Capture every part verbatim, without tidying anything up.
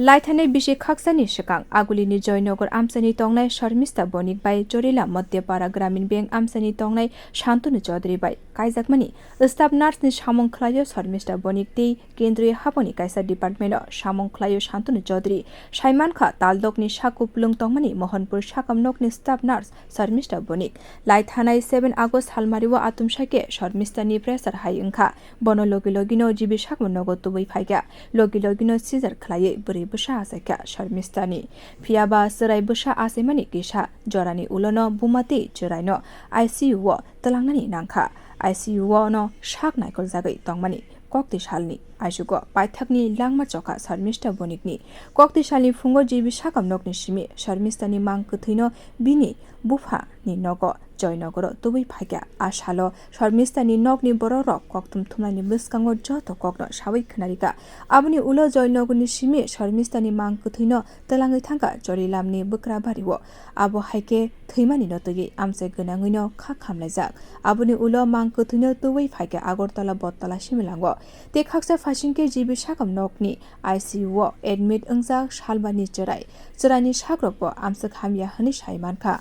Laithanai bisi khaksani swkang Agulini Joynagar amchaini tongnai Sharmista Bonik bai Chorila Madhyapara Gramin Bank amchaini tongnai Shantanu Chaudhary bai kaijakmani staff nurse ni samung khlaio Sharmista Bonik tei Kendriya habani kaisa department o samung khlaio Shantanu Chaudhary. Saimankha, taldokni sak kupulung tongmani Mohanpur sakam nokni staff nurse Sharmista Bonik. Laithanai seven August salmario atumsake Sharmista ni pressure high wngkha. Bono logi logino G B sakma nogo tubui phaikha. Logi logino seizure khlaiwi bwrwi bwsa achaikha Sharmista ni. Phiyaba chwrai bwsa achaimani kisa jorani ulono buma tei chwraino I C U o twlangnani nangkha. I C U o no sak naikoljagwi tongmani. Kokti salni aisugo paithakni langma chokha Sharmista Bonikni. Kokti salni phungo G B sakam nokni simi Sharmistani mang kwthwino bini buphani nogo Joynogoro tubui phaikha. A salo Sharmistani nokni borokrok kokthum thumnaini bwskango joto kokno sawi khwnarikha. Aboni ulo Joynogorni simi Sharmistani mang kwthwino twlangwi thangkha Chorilamni bwkrabari o. Abo hai khe thwimanino twiwi amchai gwnangwino kha khamlaijak. Aboni ulo mang kwthwino tubui phaikha Agartala Bottola similango. Tei khaksa phaising khe G B sakam nokni I C U o admit wngjak Salbani chwrai. Chwraini sakrokbo amchwk hamya hwnwi sai mankha.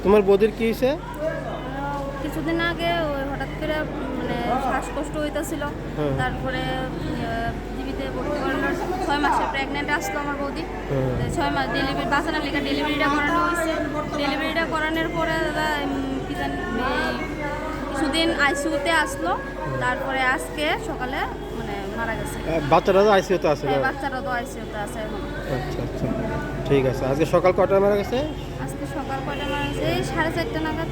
তোমার বৌদির কি হয়েছে? কিছুদিন আগে ওই হঠাৎ করে, মানে, শ্বাসকষ্ট হইতাছিল। হুম। তারপরে, ইয়ে, জিবিতে ভর্তি করানোর ছয় মাসে প্রেগনেন্ট আসলো আমার বৌদি। হুম। তো ছয় মাস ডেলিভারি, বাঁচানোর লেগে ডেলিভারিটা করানো হয়েছে। ডেলিভারিটা করানোর পরে দাদা, উম, কি জানি, এই, কিছুদিন আইসিইউতে আসলো। হুম। তারপরে আজকে সকালে, মানে, মারা গেছে। আহ, বাচ্চাটা তো আইসিইউতে আছে, হ্যাঁ, না? বাচ্চাটা তো আইসিইউতে আছে এখন। আচ্ছা, আচ্ছা। ঠিক আছে। আজকে সকাল কয়টায় মারা গেছে? আজকে সকাল কয়টায় মারা গেছে? এই সাড়ে চারটা নাগাদ।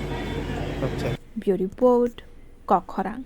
আচ্ছা। Bureau Report, Kokkhorang.